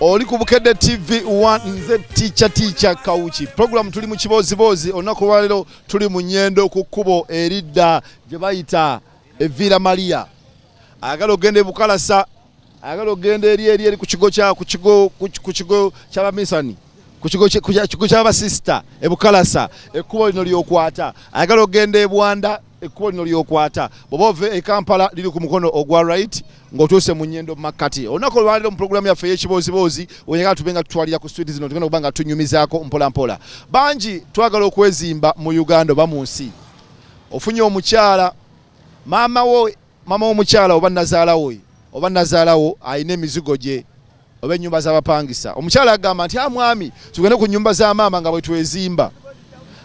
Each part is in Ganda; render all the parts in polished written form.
Oli ku Bukedde TV 1, nze Teacher Kawuki. Program tuli mu kibozibozi. Olunaku lwaleero tuli mu Nyendo ku kkubo eridda gye bayita Evira Maria. Ayagala ogenda e Bukalasa, ayagala ogenda eri ku kigo kya ku kigo ku kigo ky'abamisani, ku kigo ky'abasista e Bukalasa, ekkubo lino lyokwata. Ayagala ogenda e Bwanda, ekkubo lino lyokwata. Bw'oba ova e Kampala liri ku mukono ogwa right ng'otuuse mu Nyendo makkati. Olunaku olwaleero mu pulogulaamu yaffe ey'ekibooziboozi oyagala tube nga tutwalira ku street zino, tugenda okuba nga tunyumizaako mpola mpola. Bangi twagala okwezimba mu Uganda oba mu nsi. Ofunye omukyala, maama wo, maama w'omukyala oba nnazaala we oba nnazaalawo alina emizigo gye oba ennyumba z'abapangisa. Omukyala agamba nti mwami tugende ku nnyumba za maama nga bwe twezimba.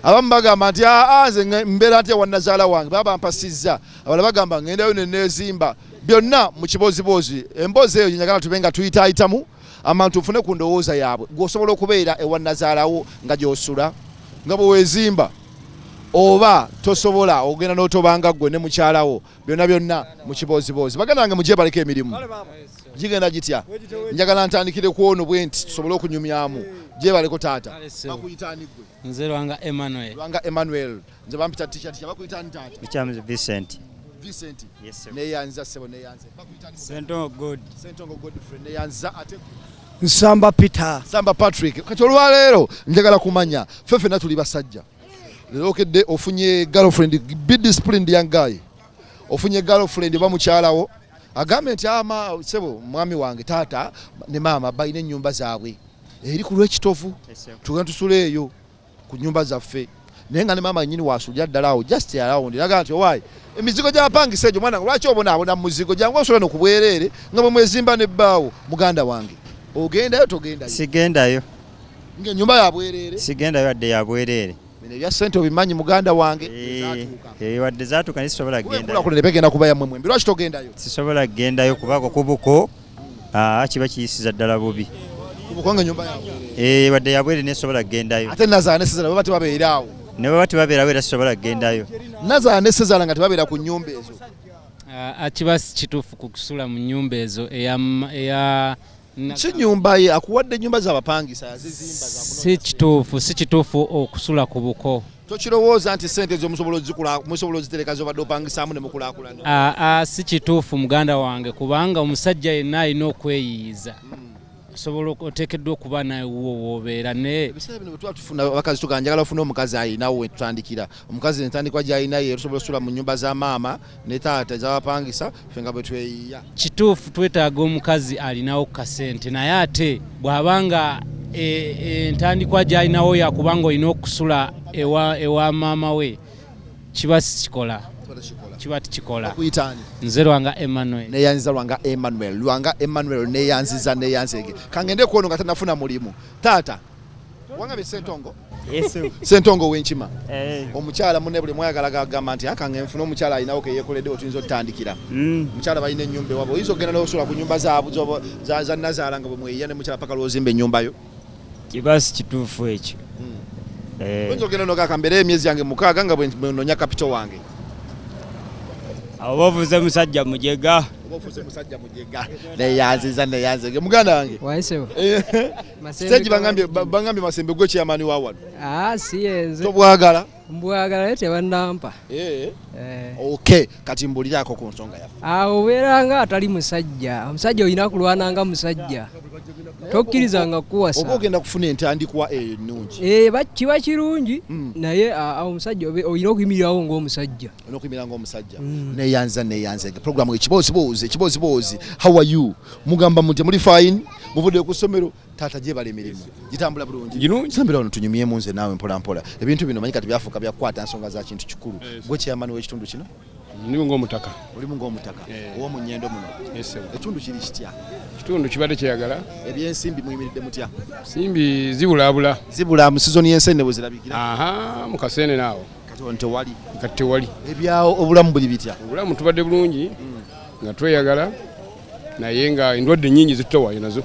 Abamu bagamba nti nze mbeera ntya wa nnazaala wange, baba bampasizza. Abalala bagamba ngendayo ne neezimba. Byonna mu kibooziboozi. Emboozi eyo njagala tube nga tuyitaayitamu abantu nfune ku ndowooza yaabwe. Gw'osobola okubeera ewa nnazaalawo nga gy'osula nga bwe weezimba, oba tosobola ogenda n'otobanga ggwe ne mukyalawo. Byonna byonna mu kibooziboozi. Baganda bange mugyebaleko emirimu gigenda gitya? Njagala ntandikire ku ono bwe nti tusobole okunyumyamu. Gyebaleko taata. Bakuyita ani ggwe? Nze Lwanga Emmanuel. Lwanga Emmanuel. Nze bampita Teacher. Bakuyita ani taata? Bikyamizi Vincent. Vincent. Yes sir. Neyanza ssebo, neyanze. Bakuyita ani? Sentongo God. Sentongo Godfrey, neyanza. Ate Nsamba Peter. Nsamba Patrick. Kati olwaleero njagala kumanya ffe ffenna tuli basajja. Leero okedde ofunye girlfriend, be disciplined young guy. Ofunye girlfriend oba mukyalawo agambe nti ama ssebo mwami wange taata ne maama balina ennyumba zaabwe eri ku lw'ekitovu, tugenda tusula eyo ku nnyumba zaffe, naye nga ne maama nnyini waasulira ddala awo just around. Naga nti owaayi emizigo gy'abapangisa egyo mwana lwaki obonaabona mu muzigo, jangu osula no ku bwereere nga bwe mwezimba n'ebbaawo. Muganda wange ogendayo togendayo? Sigendayo. Ng'ennyumba ya bwereere? Sigendayo wadde ya bwereere. Bino ebya ssente obimanyi muganda wange. Wadde zaatuuka naye sisobola Kuba kugendayo. enkulaakulana ebegenda kuba yammwe mwembi, lwaki togendayo? Sisobola kugendayo kubanga kubuko kiba kiyisiza ddala bubi. Kubuko nga ennyumba ya bwereere. Wadde ya bwereere naye sisobola kugendayo. Ate Nazaala ne Ssezaala baba tebabeera awo. Ne baba tebabeerawo era sisobola kugendayo. Nazaala ne Ssezaala nga tebabeera ku nnyumba ezo. Kiba si kituufu ku kusula mu nnyumba ezo eya Si nnyumba ye, akuwadde ennyumba z'abapangisa, yazizimba za kunoonya. Si kituufu, si kituufu okusula ku buko. Tokirowooza nti ssente ezo musobola ozikula, musobola ozitereka z'obadde opangisaamu ne mukulaakulana? Si kituufu muganda wange, kubanga omusajja yenna alina okweyiiza. Osobola oteekeddwa okuba nawe wuwo w'obeera naye. Ebiseera bino bwe tuba tufuna abakazi tugamba njagala ofune omukazi alinawo we tutandikira. Omukazi entandikwa gy'alina ye tusobola okusula mu nnyumba za maama ne taata ez'abapangisa ffe nga bwe tweyiiya. Kituufu twetaaga omukazi alinawo ku kasente, naye ate bw'abanga entandikwa gy'alinawo yakubanga olina okusula ewa maama we, kiba si kikola. Kiba tikikola. Bakuyita ani? Nze Lwanga Emmanuel. Neyanziza Lwanga Emmanuel. Lwanga Emmanuel neyanziza neyanzege. Kangende kuono nga tanafuna mulimu. Taata, wangabye Ssentongo? Yes sir. Ssentongo w'enkima. Omukyala munne buli mwayagala agamba nti akange nfune omukyala alinawo ke yeekoledde otuyinza otutandikira. Omukyala balina ennyumba ewaabwe, oyinza okugenda n'osula ku nnyumba zaabwe za nnazaala nga bwe mweyiya ne mukyala paka lw'ozimba ennyumba yo. Kiba si kituufu ekyo. Oyinza okugenda n'ogamba mbeere emyezi yange 6 nga bwe nnoonya kapito wange. Awo oba ovuze musajja mujega. Oba ofuze musajja mujega. Neyanziza neyanzege. Muganda wange. Waise. Masembe Stage kwa bangambye Masembe gwe chairman wa wano. Si yenze. Tobwagala? Mbwagala naye tebannampa. Okay, kati mbulirako ku nsonga yaffe. Obeera nga atali musajja. Omusajja olina kulwana nga musajja. Tokkirizanga kukuwasa. Oba ogenda kufuna entandikwa eyo ennungi. Kiba kirungi, naye omusajja olina okuyimirirawo ng'omusajja. Olina okuyimirira ng'omusajja. Neyanza neyanze. Program ekibooziboozi, ekibooziboozi. How are you? Mugamba mutya muli fine? Muvudde ku ssomero, taata gyebala emirimu. Gitambula bulungi. Girungi. Sambira wano tunyumyemu nze naawe mpola mpola. Ebintu bino manyi kati byafuuka byakukwata nsonga za kintu kikulu. Gwe chairman w'ekitundu kino? Ndimu ng'omutaka. Olimu ng'omutaka. Ow'omu Nyendo muno. Yes, sir. Ekitundu kiri kitya? Ekitundu kibadde kyeyagala. Ebyensimbi muyimiridde mutya? Nsimbi zibulaabula. Zibula mu sizoni y'ensenene bwe zirabikira? Aha, mu kasene naawo. Kati wano tewali. Kati tewali. Ebyawo obulamu buli bitya? Obulamu tubadde bulungi, nga tweyagala, naye nga endwadde nnyingi zitutawaanya nazo.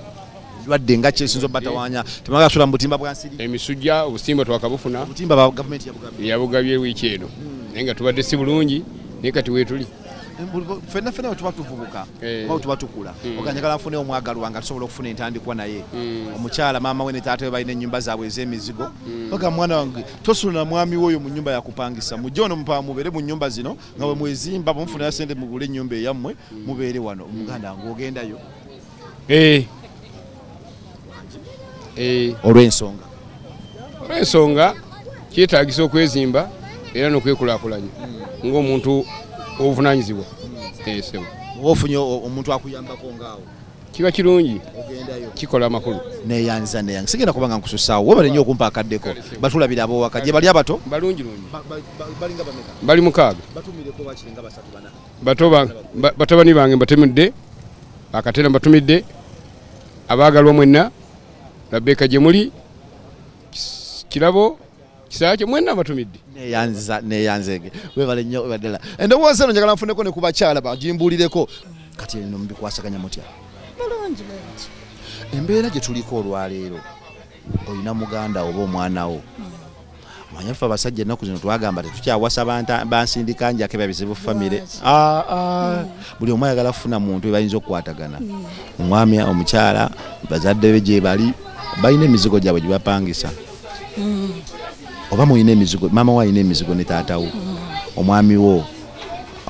Endwadde nga ki esinza obbatawaanya? Temwagala kusula mu butimba bwa nsiri? Emisujja, obusimba twakabufuna. Obutimba bwa gavumenti yabugabye? Yabugabye wiiki eno. Naye nga tubadde si bulungi, naye kati weetuli. Fenna fenna tuba tuvubuka oba tuba tukula oganjagala nfune omwagalwa nga tusobola okufuna entandikwa naye omukyala maama we ne taata we balina ennyumba zaabwe ez'emizigo baga mwana wange tosula mwami woyo mu nnyumba yakupangisa mujje ono mubeere mu nnyumba zino nga bwe mwezimba bwemufunira sente mugule ennyumba eyammwe mubeere wano. Omuganda wange ogendayo olw'ensonga kyetaagisa okwezimba era n'okwekulaakulanya ng'omuntu obuvunaanyizibwa. Ofunye omuntu akuyambako ngaawo kiba kirungi, kikola amakulu. Neyanza neyanza sigenda kubanga nkususaawo webale nnyo okumpa akaddeko. Batulabira ab'owaka gye bali abato balungi lungi, balinga bameka? Bali 6. Batumireko bakiringa 3 4. Batabani bange mbatumidde, akatera mbatumidde, abaagalwa mwenna, Labeka gye muli, Kirabo Kisaakye mwenna mbatumidde. Neyanza neyanzege webale nnyo webaddala. Endowooza eno njagala nfuneko ne ku bakyala bagimbuulireko. Kati eno mubikwasaganya mutya? Bulungi bulungi. Embeera gye tuliko olwaleero olina muganda oba omwana wo omanya ffe abasajja ennaku zino twagamba tetukyawasa bansindika njako eba bizibu famire. Buli omu ayagala kufuna muntu we bayinza okukwatagana, omwami omukyala bazadde be gye bali balina emizigo gyabwe gye bapangisa oba mulina emizigo, maama wo alina emizigo ne taata wo, omwami wo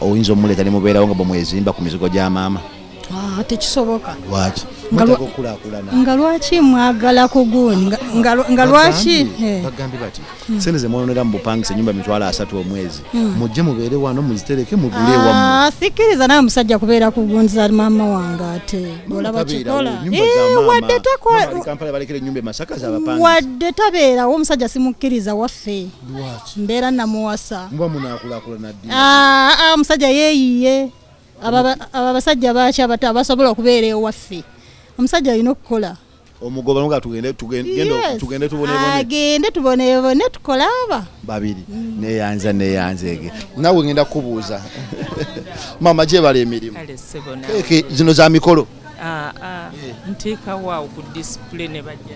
oyinza omuleeta ne mubeerawo nga bwemwezimba ku mizigo gya maama? Tekisoboka. Lwaki? Mwetaaga okukulaakulana. Nga lwaki mwagala kugundi? Nga lwaki? Bagambye bati sente ze mwononera mu bupangisa ennyumba 30,000 omwezi, mujje mubeere wano muzitereke mugule ewammwe. Sikkiriza nawe musajja kubeera kugundiza maama wange ate olaba kikola. Wadde Kampala balekera ennyumba e Masaka z'abapangisa. Wadde tabeerawo omusajja simukkiriza waffe. Mbeera namuwasa. Muba munaakulaakulana ddi? Omusajja yeeyiye. Aba abasajja baaki abato abasobola okubeera ewaffe. Omusajja alina okukola. Omugoba nga tugende tubonebone. Agende tubonebone tukole aba babiri. Neyanza neyanzege. Naawe ngenda kukubuuza. Maama gye bali emirimu. Keeke zino za mikolo. Nteekawo awo ku display ne bajja.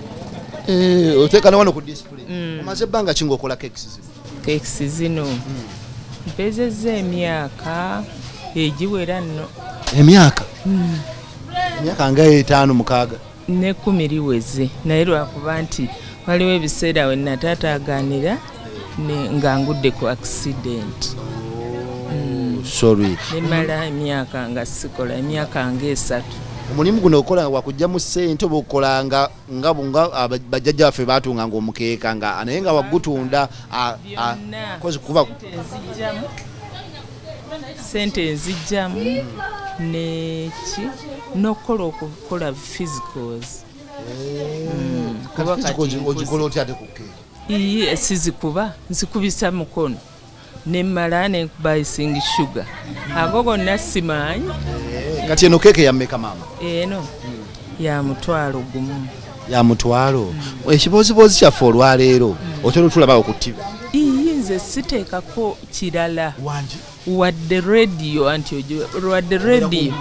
Oteeka ne wano ku display. Omaze ebbanga ki ng'okola cakes zino? Cakes zino mpezezza emyaka egiwera nno. Emyaka? Emyaka nga 5 6. Ne 10 liweze naye lwakuba nti waliwo ebiseera we nataataagaanira nga ngudde ku accident. Sorry. Nemala emyaka nga sikola, emyaka nga 3. Omulimu guno okola wakugyamu ssente oba okola nga bajjajja baffe baatunganga omukeeka nga naye nga wagutunda kuba sente nzijjamu neki n'okukola okukola physicals. Ogikola otya ate ku keeki? Iye sizikuba, nzikubisa mukono nemmala nenkuba icing sugar. Ago gonna simanyi. Kati eno keeke ya mmeka maama? Eno ya 1,000. Ya 1,000. Ekibooziboozi kyaffe olwaleero otera otulabawo ku TV? Iye nze siteekako kirala. Wadde radio anti wadde radio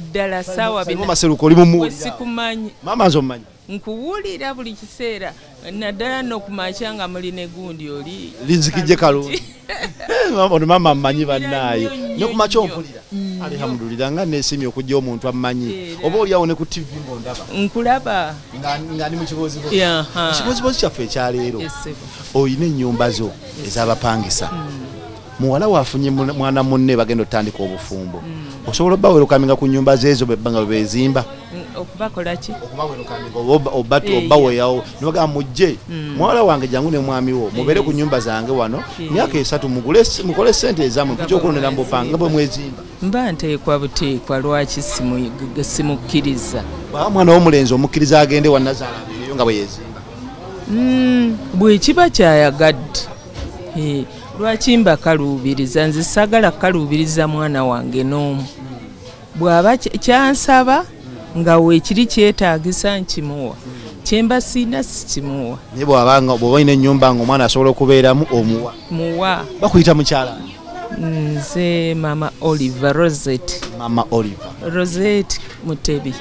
ddala ssaawa Maseruko oli mumuwulira. Sikumanyi. Maama nze omumanyi? Nkuwulira buli kiseera naddala nno ku makya nga muli ne gundi oli Lizikijje Kalungi. Ono maama mmanyi bannaaye. Ne ku makya ompulira. Alhamdulillah nga neesiimye okujja omuntu ammanyi. Oba oli awo ne ku TV ng'ondaba. Nkulaba. Nga ndi mu kibooziboozi. Ekibooziboozi kyaffe ekyaleero. Oyina ennyumba zo ez'abapangisa. Muwala waafunye mwana munne bagenda otandika obufumbo. Osobola obbawerukaminga ku nnyumba zeezo nga bwe beezimba? Okubakola ki? Okubawerukaminga obaweyawo ne bagamba mujje muwala wange jangu ne mwami wo mubeere ku nnyumba zange wano myaka 3 mugule mukole ssente ezammwe kujja okulondera mu bupanga nga bwe mwezimba. Mba nteekwa buteekwa lwaki simukkiriza? Mwana w'omulenzi omukkiriza agende wa nnazaala abeereyo nga bwe yeezimba. Bwe kiba kyayagadde. Lwaki mbakaluubiriza? Nze saagala kukaluubiriza mwana wange n'omu. Bw'aba kyansaba nga weekiri kyetaagisa nkimuwa, kyemba siina sikimuwa. Naye bw'oba olina ennyumba ng'omwana asobola okubeeramu omuwa? Muwa. Bakuyita mukyala? Nze Mama Oliver Rosette. Mama Oliver Rosette Mutebi.